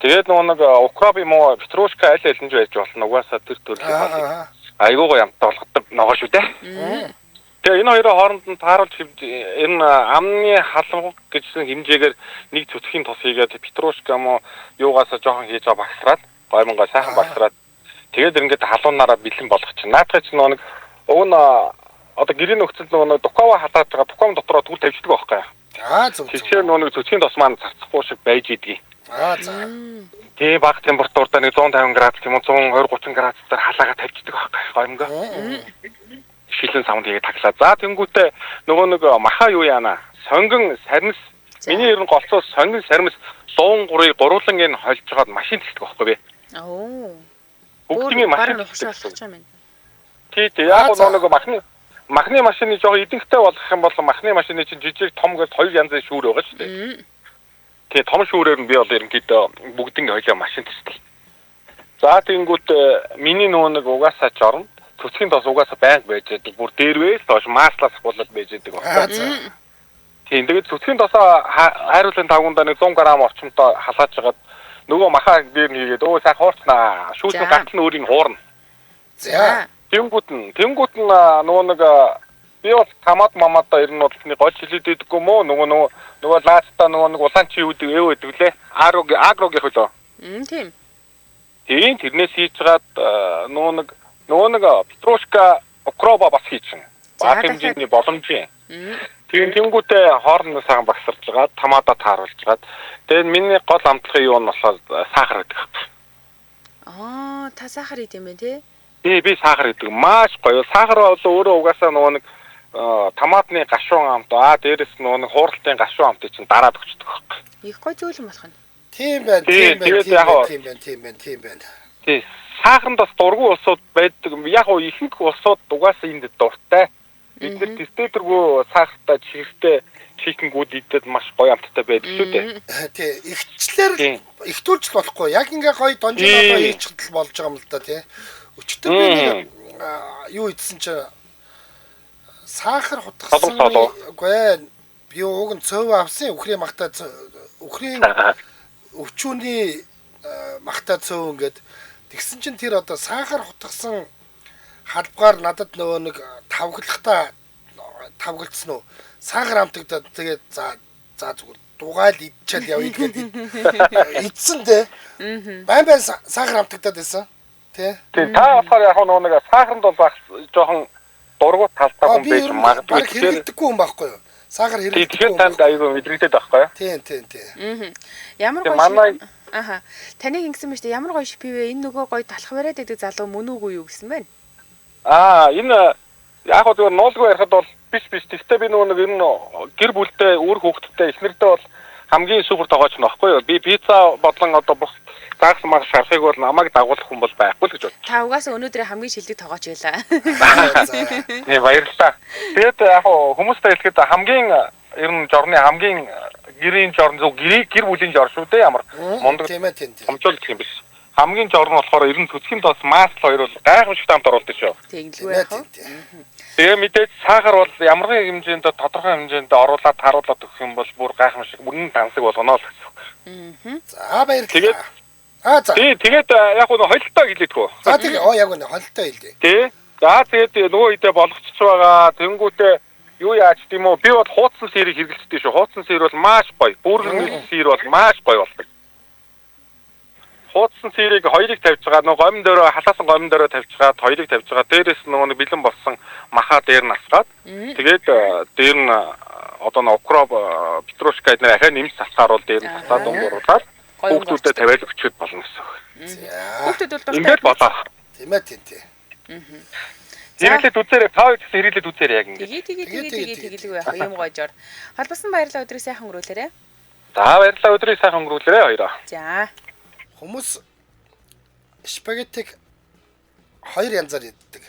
Тэгээд нөгөө нэг укроп юм уу, петрушка аль аль нь байж болно. Угаасаа тэр төрлийн айгуу гоё амттай болгодог ногоо шүү дээ. Тэгээ энэ хоёрын хооронд нь тааруулж энэ амны халуун гэсэн хэмжээгээр нэг цөцгийн тос хийгээд петрушка юм уу юугаасаа жоохон хийж байгаа багсраад гомонгоо сайхан багсраад тэгээд ингээд халуунаараа бэлэн болгочих. Наадах чинь нөгөө нэг уг нь одоо гэрийн нөхцөлд нөгөө дукава халааж байгаа дукам дотроо түр тавьчихдаг байхгүй юу? Аа зөв. Тэгэхээр нөгөө нэг цөцгийн тос маань цацхгүй шиг байж идэгий. Аа за. Тэгээ бага температуртаа нэг 150 градус юм уу 120 30 градус дээр халаагаа тавьчихдаг байхгүй гомго. Шилэн савнд хийгээд таглаа. За тэнгүүтээ нөгөө нэг маха юу яана? Сонгон сарнис. Миний ер нь голцоо сонгон сармис 103-ыг гурвууланг нь хольж жоод машин тэлдэг байхгүй би. Оо. Бүгдийн машин тэлдэг юм байна. Тий, тий. Яг нөгөө нэг махны машины жоо эдэнхтэй болгох юм бол махны машины чинь жижиг том гэж хоёр янзын шүүр байгаа шүү дээ. Тэгээ том шүүрээр нь би бол ерөнхийдөө бүгдийн хойлоо машин тэлдэг. За тэнгүүт миний нөгөө нэг угаасаа жорно. Цөцгийн тос угаасаа байнга байж байдаг. Бүр дээрвээс доош маслаас ахуулаад байж байдаг байна. Тийм тэгээд цөцгийн тосоо хайруулын тавгундаа нэг 100 г орчимтой халааж хагаад нөгөө маха дээр нь хийгээд өө сайн хуурцнаа. Шүүсэн гартал нь өөрийг хуурна. За. Тэнгүүт нь нөгөө нэг би бол тамад мамадаа ер нь бол нэг гол чилээд идэггүй мөө нөгөө лаацтай нөгөө нэг улаан чи юу гэдэг эв гэдэг лээ. Агрогийнх үлээ. Тийм. Тийм тэрнээс хийж хагаад нөгөө нэг петрушка укроба бас хийчихнэ. Бага хэмжээний боломжийн. Тийм тэнгүүтээ хоорондоо сайхан багсарч байгаа, тамадаа тааруулж байгаа. Тэгээд миний гол амтлахын юу нь болохоор сахар гэдэг. Аа, та сахар идэм бэ те? Тий, би сахар идэг. Маш гоё. Сахар бол өөрөө угаасаа нөгөө нэг томатны гашуун амт, дээрэс нөгөө нэг хууралтын гашуун амтыг чинь дараад өгчдөг байхгүй. Их гоё зүйл юм болох нь. Тийм байна, тийм байна, тийм байна, тийм байна, тийм байна. Тий, сахарнд бас дургүй улсууд байдаг. Яг уу ихэнх улсууд угаасаа энд дуртай. Бид нар тестэтэргүй сахартай чихэртэй чикенгүүд идээд маш гоё амттай байдаг шүү дээ. Тий, ихчлэр ихтүүлж болохгүй. Яг ингээ гоё донжин одоо хийчихэл болж байгаа юм л да, тий. Өчтөр би нэг юу идсэн чинь сахар хутгасан. Үгүй ээ. Би уг нь цөв авсан. Үхрийн махтай үхрийн өвчүүний махтай цөв ингээд тэгсэн чинь тэр одоо сахар хутгасан халбгаар надад нөгөө нэг тавглахтаа тавгалцсан уу? Сахар амтагдаад тэгээд за зүгээр дугаал идчихэл явъя гээд идсэн дээ. Байн байн сахар амтагдаад байсан. Тий. Та болохоор яг нөгөө нэг сахарнд бол бас жоохон дургуут талтай хүн байж магадгүй. Тэгэхээр хэрэглэдэггүй хүн байхгүй юу? Сахар хэрэглэдэггүй. Тэгэхээр танд аюул мэдрэгдээд байхгүй юу? Тийм, тийм, тийм. Ямар гоё. Аха. Таныг ингэсэн ба штэ ямар гоё шипи вэ? Энэ нөгөө гоё талах бариад байдаг залуу мөн үгүй юу гэсэн байна. Аа, энэ яг хөө зүгээр нуулгүй ярихад бол биш. Тэгтээ би нөгөө нэг ер нь гэр бүлтэй, үр хүүхэдтэй, эхнэрдээ бол хамгийн супер тогооч нь байхгүй юу? Би пицца бодлон одоо бус загас маг шархыг бол намайг дагуулах хүн бол байхгүй л гэж бодчих. Та угаасаа өнөөдөр хамгийн шилдэг тогооч байлаа. Тийм баярлалаа. Тэгээд яг хүмүүстэй хэлэхэд хамгийн ер нь жорны хамгийн гэрийн жорн зөв гэр бүлийн жор шүү дээ ямар мундаг. Тийм ээ тийм. Томжуулах юм биш. Хамгийн жор нь болохоор ер нь цөцгийн дос масло хоёр бол гайхамшигтай хамт оруулдаг шүү. Тэглгүй яах вэ? Тэгээ мэдээж сахар бол ямархан хэмжээнд тодорхой хэмжээнд оруулаад таруулаад өгөх юм бол бүр гайхамшиг бүрэн тансаг болгоно л гэсэн үг. За баярлалаа. Тэгээд аа за. Тий, тэгээд яг нь холилдоо гэлээдгүү. За тэгээ оо яг үнэ холилдоо хэлье. Тий. За тэгээд нөгөө үедээ болгоцож байгаа тэнгүүтээ юу яаж тийм үү? Би бол хуудсан сэрийг хэрэглэжтэй шүү. Хуудсан сэр бол маш гоё. Бүргэн сэр бол маш гоё болдог. Хуудсан сэрийг хоёрыг тавьж байгаа нөгөө гомн дөрөө халаасан гомн дөрөө тавьж байгаа хоёрыг тавьж байгаа. Дээрээс нөгөө нэг бэлэн болсон маха дээр нь асгаад тэгээд дээр нь одоо нэг укроп, петрушка эднэр ахаа нэмж цацгаар бол дээр нь цацаад өнгөрүүлээд хүүхдүүдэд тавиад өчөөд болно гэсэн үг. Хүүхдүүд бол дуртай. Ингээд болоо. Тийм ээ тийм тий. Хэрэглээд үзээрэй. Та хоёр гэсэн хэрэглээд үзээрэй яг ингээд. Тэгээ тэгэлгүй яах юм гоожор. Холбосон баярлалаа өдрийг сайхан өнгөрүүлээрэй. За баярлалаа өдрийг сайхан өнгөрүүлээрэй хоёроо. За. Хүмүүс спагеттиг хоёр янзаар иддэг.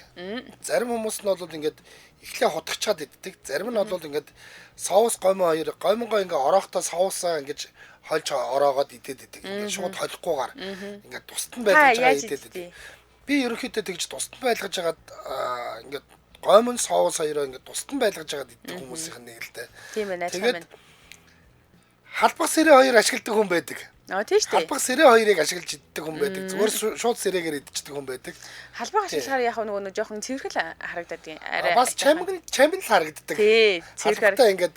Зарим хүмүүс нь бол ингээд эхлээ хутгачаад иддэг. Зарим нь бол ингээд соус гомон хоёр гомонгоо ингээд ороохтой соусаа ингээд хольж ороогоод идээд идэг. Ингээд шууд холихгүйгээр ингээд тусдан байлгаж байгаа идээд идэг. Би ерөнхийдөө тэгж тусдан байлгаж хагаад ингээд гомон соус хоёроо ингээд тусдан байлгаж хагаад иддэг хүмүүсийнх нь нэг л дээ. Тийм ээ, найзхан минь. Халбах сэрээ хоёр ашигладаг хүн байдаг. Аа тийм шүү дээ. Халбах сэрээ хоёрыг ашиглаж иддэг хүн байдаг. Зүгээр шууд сэрээгээр идчихдэг хүн байдаг. Халбах ашиглахаар яг нөгөө нэг жоохон цэвэрхэл харагдаад юм. Арай бас чамган чамин л харагддаг. Тий, цэвэрхэл ингээд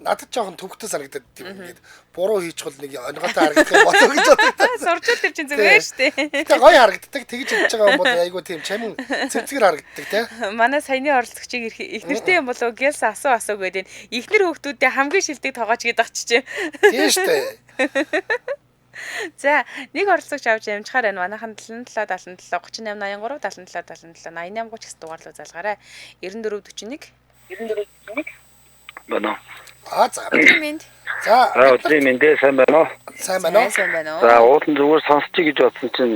надад жоохон төвхтэй санагдаад тийм ингээд буруу хийчихвэл нэг онготой харагдах юм болоо гэж боддог. Сурчвал тэр чинь зүгээр шүү дээ. Гэтэ гоё харагддаг. Тэгж идэж байгаа юм бол айгүй тийм чамин цэвцгэр харагддаг тий. Манай саяны оролцогчийг их нэртэй юм болов гэлс асуу гэдэг. Эхнэр хүүхдүүдээ хамгийн шилдэг тоогооч гэдэг ах чи. Тийм шүү дээ. За нэг оролцогч авч амжихаар байна. Манайхан 77 77 38 83 77 77 88 30 гэсэн дугаар руу залгаарай. 94 41 94 41 байна. Аа за. Өдрийн мэнд. За өдрийн мэнд сайн байна уу? Сайн байна уу? Сайн байна уу? За уулын зүгээр сонсчих гэж бодсон чинь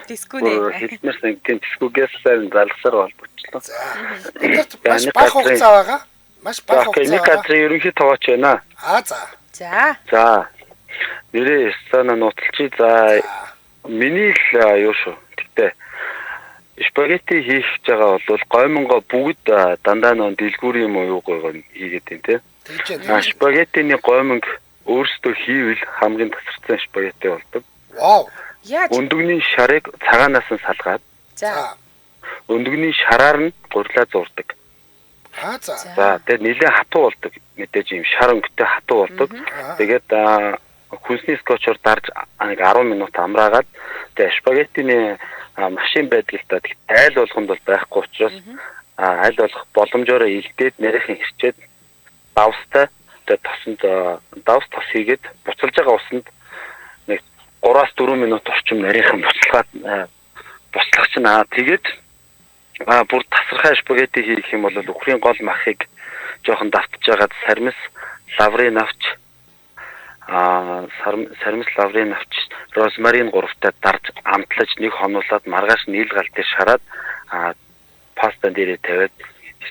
дискү нэ. Хэлмээр санагдсан дискүгээс сайн залгасаар холбогдлоо. За. Бидэрт маш бага хугацаа байгаа. Маш бага хугацаа. Нэг газрын ерөнхий тоогооч байна. Аа за. За. За. Нэрээ станаа нуталчи. За миний л юу шүү. Тэгтээ спагетти хийх гэж байгаа бол гоймонгоо бүгд дандаа нөө дэлгүүрийн юм уу юу гойгоо хийгээд юм те. Тэгж байна. Спагеттиний гоймонг өөрсдөө хийвэл хамгийн тасарсан спагетти болдог. Вау. Яаж? Өндөгний шарыг цагаанаас нь салгаад. За. Өндөгний шараар нь гурлаа зурдаг. Аа за. За тэгээд нэлээд хатуу болдог. Мэдээж юм шар өнгөтэй хатуу болдог. Тэгээд хүнсний скотчоор дарж нэг 10 минут амраагаад тэгээд спагеттиний машин байдаг л та. Тэгэхдээ айл болгонд бол байхгүй учраас аль болох боломжоор илдээд нарийнхан хэрчээд давстай тэгээд тосонд давс тос хийгээд буцалж байгаа усанд нэг 3-4 минут орчим нарийнхан буцалгаад буцлах чинь тэгээд бүр тасархай спагетти хийх юм бол үхрийн гол махыг жоохон давтж байгаад сармис лаврын навч сармис лаврын навч розмарин гуравтай дарж амтлаж нэг хонуулаад маргааш нийл гал дээр шараад пастан дээрээ тавиад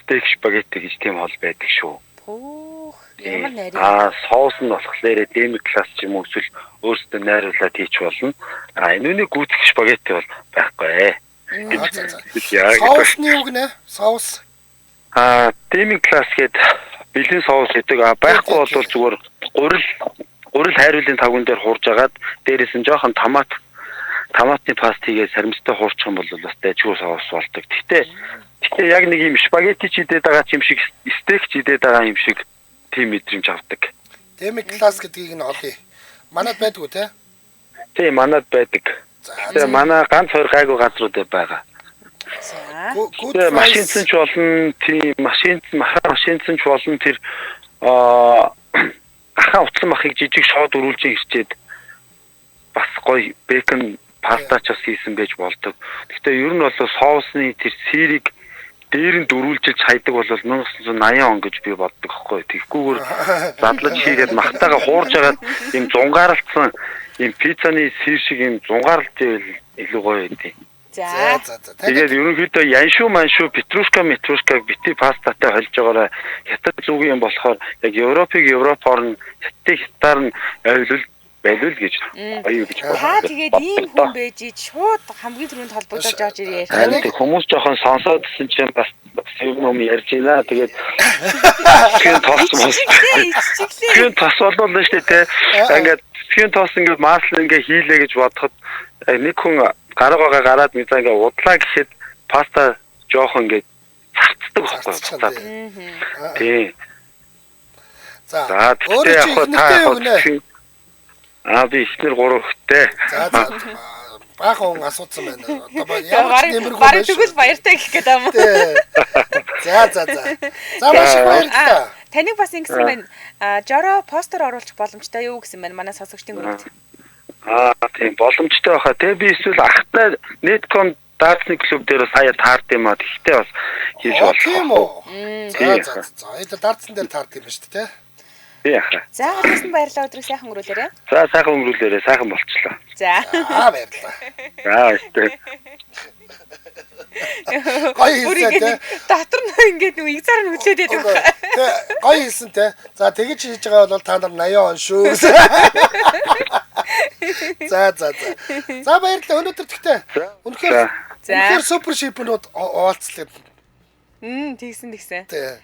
стейк спагетти гэж тийм хоол байдаг шүү. Пөөх ямар нарийн. Соус нь болохоор деми класс ч юм уу эсвэл өөрсдөө найруулад хийч болно. Энэ үнийг гүйцэх спагетти бол байхгүй. Соусны үг нэ? Соус. Деми класс гээд бэлэн соус гэдэг. Байхгүй бол зүгээр гурил хайруулын тавган дээр хуурж агаад дээрээс нь жоохон томатны паст хийгээд сармистай хуурчих юм бол бас дайжгүй соус болдог. Гэтэ яг нэг юм спагетти ч идээд байгаа юм шиг, стейк ч идээд байгаа юм шиг тийм мэдрэмж авдаг. Деми класс гэдгийг нь олъё. Манад байдгүй те? Тийм, манад байдаг. Тэгээ манай ганц хоёр гайгүй газрууд байгаа. За. Тэгээ машинцэн ч болно, тийм машинцэн ч болно тэр ахаа утсан махыг жижиг шоод өрүүлж ирчээд бас гоё бекон паста ч бас хийсэн байж болдог. Гэхдээ ер нь бол соусны тэр сэрийг дээр нь дөрүүлжиж хайдаг бол 1980 он гэж би боддог аахгүй. Тэгхгүйгээр задлаж хийгээд махтайгаа хуурж агаад юм зунгаарлцсан юм пиццаны сэр шиг юм зунгаарлж ивэл илүү гоё байдیں۔ За. Тэгээд ерөнхийдөө яншуу маншуу петрушка метрушкаг бити пастатай холж байгаараа хятад зүгийн юм болохоор яг Европыг Европоор нь хятадыг хятаар нь ойлвол Байлгүй гэж гоё гэж Та тэгээд ийм хүн байж шууд хамгийн түрүүнд холбогдож орж ирээ. Харин хүмүүс жоохон сонсоод гэсэн чинь бас юм ярьж байна. Тэгээд цэцгийн тос мос. Цэцгийн тос болвол шүү дээ те. Ингээд цэцгийн тос ингээд масло ингээд хийлээ гэж бодоход нэг хүн гараагаа гараад мэдээ ингээд удлаа гэхэд паста жоохон ингээд царцдаг байхгүй буцаад. Тий. За өөрөө чи ихнэртэй юу гинэ? Аа би ихнэр 3 хүүхэдтэй. За за. Баахан хүн асуусан байна. Одоо ямар ч нэмэргүй байх. Тэгвэл баяртай гэх гээд юм уу? За за за. За маш их баярлалаа. Таныг бас ингэсэн байна. Жоро постэр оруулах боломжтой юу гэсэн байна манай сонсогчдын өрөөд. Аа тийм боломжтой байхаа. Тэгээ би эсвэл ахтай Netcom даацны клуб дээр сая таард юм аа. Тэгтээ бас хийж болох. Тийм үү? За за за. Это даацсан дээр таард юм шүү дээ. Тий яхаа. За холбоос нь баярлалаа, өдрийг сайхан өнгөрүүлээрэй. За сайхан өнгөрүүлээрэй, сайхан болчлоо. За. Аа баярлалаа. За баярлалаа. Гоё хэлсэн те. Дотор нь ингээд нэг игзар нь хүлээд байдаг байна. Тэ гоё хэлсэн те. За тэгэж хийж байгаа бол та нар 80 он шүү. За за за. За баярлалаа. Өнөөдөр тэгтээ. Үнэхээр үнэхээр супер шипнүүд уулзлаа. Тэгсэн тэгсэн. Тий.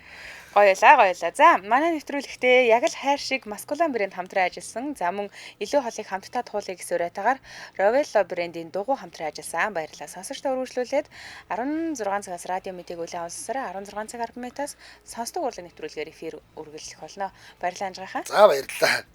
Гоёлаа гоёлаа. За манай нэвтрүүлэгтээ яг л хайр шиг маскулан брэнд хамтран ажилласан. За мөн илүү холыг хамтдаа туулъя гэсэн уриатаагаар Rovello брендийн дугуй хамтран ажилласан. Баярлалаа. Сонсогчдоо үргэлжлүүлээд 16 цагаас радио мэдээг үлээн авсараа 16 цаг 10 минутаас сонсдог урлаг нэвтрүүлгээр эфир үргэлжлэх болно. Баярлалаа анжгийнхаа. За баярлалаа.